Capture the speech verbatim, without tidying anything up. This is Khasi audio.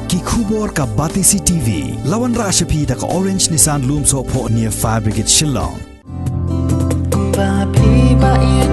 Ki khubor ka Batesi T V. La wanrah sha phi da ka Orange Nissan Lumsohphoh near Fire Brigade Shillong. Ba phi ba ïa